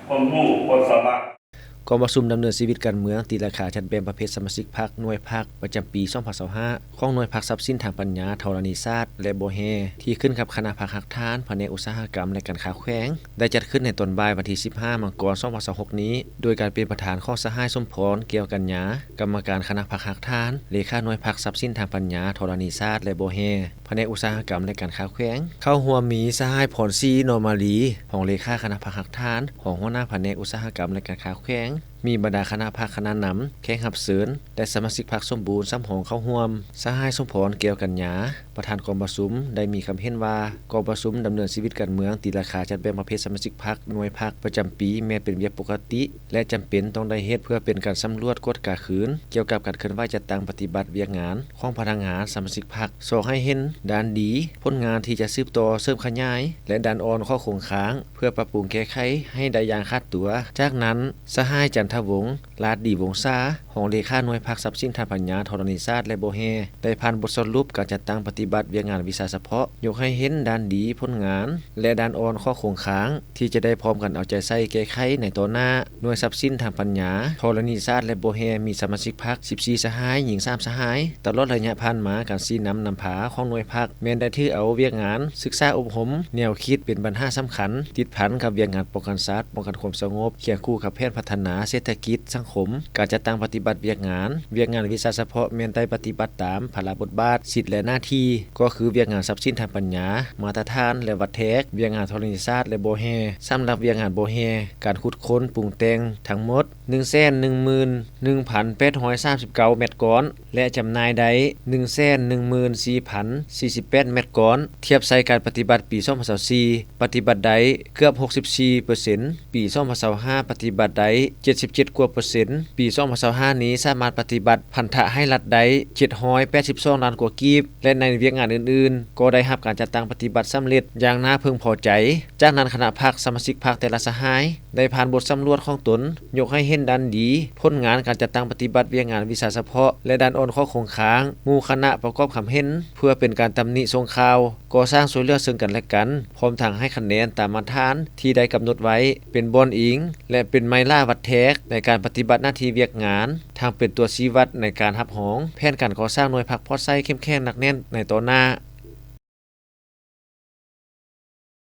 ຄວາມຮູ້ຄວາມສາມາດ. ກອງປະຊຸມດຳເນີນຊີວິດການເມືອງ ຕີລາຄາຈັດແບ່ງປະເພດສະມາຊິກພັກ ໜ່ວຍພັກ ປະຈຳປີ ສອງພັນຊາວຫ້າ ຂອງໜ່ວຍພັກຊັບສິນທາງປັນຍາ ທໍລະນີສາດ ແລະ ບໍ່ແຮ່ ທີ່ຂຶ້ນກັບຄະນະພັກຮາກຖານ ພະແນກອຸດສາຫະກຳ ແລະ ການຄ້າແຂວງ ໄດ້ຈັດຂຶ້ນໃນຕອນບ່າຍວັນທີ ສິບຫ້າ ມັງກອນ ສອງພັນຊາວຫົກນີ້ ໂດຍການເປັນປະທານຂອງສະຫາຍ ສົມພອນ ແກ້ວກັນຍາ ກຳມະການຄະນະພັກຮາກຖານ, ເລຂາໜ່ວຍພັກຊັບສິນທາງປັນຍາ ທໍລະນີສາດ ແລະ ບໍ່ແຮ່ ພະແນກອຸດສາຫະກຳ ແລະ ການຄ້າແຂວງ. ເຂົ້າຮ່ວມມີສະຫາຍ ພອນສີ ນໍມາລີ ຮອງເລຂາຄະນະພັກຮາກຖານ, ຮອງຫົວໜ້າພະແນກອຸດສາຫະກຳ ແລະ ການຄ້າແຂວງ, ມີບັນດາຄະນະພັກຄະນະນຳ, ແຂກຮັບເຊີນ ແລະ ສະມາຊິກພັກສົມບູນສຳຮອງເຂົ້າຮ່ວມ. ສະຫາຍ ສົມພອນ ແກ້ວກັນຍາ ປະທານກອງປະຊຸມ ໄດ້ມີຄຳເຫັນວ່າ ກອງປະຊຸມດຳເນີນຊີວິດການເມືອງ ຕີລາຄາຈັດແບ່ງປະເພດສະມາຊິກພັກ ໜ່ວຍພັກ ປະຈຳປີ ແມ່ນເປັນວຽກປົກກະຕິ ແລະ ຈຳເປັນຕ້ອງໄດ້ເຮັດ ເພື່ອເປັນການສຳຫຼວດກວດກາຄືນ ກ່ຽວກັບການເຄື່ອນໄຫວຈັດຕັ້ງປະຕິບັດວຽກງານຂອງພະນັກງານສະມາຊິກພັກ, ຊອກໃຫ້ເຫັນດ້ານດີ, ຜົນງານທີ່ຈະສືບຕໍ່ເສີມຂະຫຍາຍ ແລະ ດ້ານອ່ອນ, ຂໍ້ຄົງຄ້າງ ເພື່ອປັບປຸງແກ້ໄຂໃຫ້ໄດ້ຢ່າງຂາດຕົວ. ຈາກນັ້ນ ສະຫາຍ ຈັນທະວົງ ລາດດີວົງສາ ຮອງເລຂາໜ່ວຍພັກຊັບສິນທາງປັນຍາທໍລະນີສາດ ແລະ ບໍ່ແຮ່ ໄດ້ຜ່ານບົດສະຫຼຸບການຈັດຕັ້ງປະຕິບັດວຽກງານວິຊາສະເພາະ, ຍົກໃຫ້ເຫັນດ້ານດີ, ຜົນງານ ແລະ ດ້ານອ່ອນ, ຂໍ້ຄົງຄ້າງ ທີ່ຈະໄດ້ພ້ອມກັນເອົາໃຈໃສ່ແກ້ໄຂໃນຕໍ່ໜ້າ. ໜ່ວຍຊັບສິນທາງປັນຍາທໍລະນີສາດ ແລະ ບໍ່ແຮ່ ມີສະມາຊິກພັກ ສິບສີ່ ສະຫາຍ, ຍິງ ສາມ ສະຫາຍ. ຕະຫຼອດໄລຍະຜ່ານມາ, ການຊີ້ນຳນຳພາຂອງໜ່ວຍພັກ ແມ່ນໄດ້ຖືເອົາວຽກງານສຶກສາອົບຮົມແນວຄິດເປັນບັນຫາສຳຄັນ ຕິດພັນກັບວຽກງານປ້ອງກັນຊາດ, ປ້ອງກັນຄວາມສະຫງົບ ຄຽງຄູ່ກັບແຜນພັດທະນາເສດຖະກິດ, ສັງຄົມ. ການຈັດຕັ້ງປະຕິບັດວຽກງານ, ວຽກງານວິຊາສະເພາະແມ່ນໄດ້ປະຕິບັດຕາມພາລະບົດບາດ, ສິດ ແລະ ໜ້າທີ່ ກໍຄືວຽກງານຊັບສິນທາງປັນຍາ, ມາດຕະຖານ ແລະ ວັດແທກ, ວຽກງານທໍລະນີສາດ ແລະ ບໍ່ແຮ່. ສຳລັບວຽກງານບໍ່ແຮ່, ການຂຸດຄົ້ນ, ປຸງແຕ່ງທັງໝົດ ໜຶ່ງແສນໜຶ່ງໝື່ນໜຶ່ງພັນແປດຮ້ອຍສາມສິບເກົ້າແມັດກ້ອນ ແລະ ຈຳໜ່າຍໄດ້ ໜຶ່ງແສນໜຶ່ງໝື່ນສີ່ພັນສີ່ສິບແປດແມັດກ້ອນ. ທຽບໃສ່ການປະຕິບັດປີສອງພັນຊາວສີ່ ປະຕິບັດໄດ້ເກືອບຫົກສິບສີ່ເປີເຊັນ, ປີສອງພັນຊາວຫ້າ ປະຕິບັດໄດ້ເຈັດສິບເຈັດກວ່າເປີເຊັນ, ປີສອງພັນຊາວຫ້ານີ້ສາມາດປະຕິບັດພັນທະໃຫ້ລັດໄດ້ເຈັດຮ້ອຍແປດສິບສອງລ້ານກວ່າກີບ ແລະ ໃນວຽກງານອື່ນໆ ກໍໄດ້ຮັບການຈັດຕັ້ງປະຕິບັດສຳເລັດຢ່າງໜ້າເພິ່ງພໍໃຈ. ຈາກນັ້ນ ຄະນະພັກ, ສະມາຊິກພັກແຕ່ລະສະຫາຍ ໄດ້ຜ່ານບົດສຳຫຼວດຂອງຕົນ, ຍົກໃຫ້ເຫັນດ້ານດີ, ຜົນງານການຈັດຕັ້ງປະຕິບັດວຽກງານວິຊາສະເພາະ ແລະ ດ້ານອ່ອນ, ຂໍ້ຄົງຄ້າງ. ໝູ່ຄະນະປະກອບຄຳເຫັນ ເພື່ອເປັນການຕຳໜິສົ່ງຂ່າວ, ກໍ່ສ້າງຊ່ວຍເຫຼືອເຊິ່ງກັນແລະກັນ, ພ້ອມທັງໃຫ້ຄະແນນຕາມມາດຖານທີ່ໄດ້ກຳນົດໄວ້ ເປັນບ່ອນອີງ ແລະ ເປັນໄມ້ຫຼ້າວັດແທກໃນການປະຕິບັດໜ້າທີ່ວຽກງານ, ທັງເປັນຕົວຊີ້ວັດໃນການຮັບຮອງແຜນການກໍ່ສ້າງໜ່ວຍພັກປອດໃສເຂັ້ມແຂງໜັກແໜ້ນໃນຕໍ່ໜ້າ.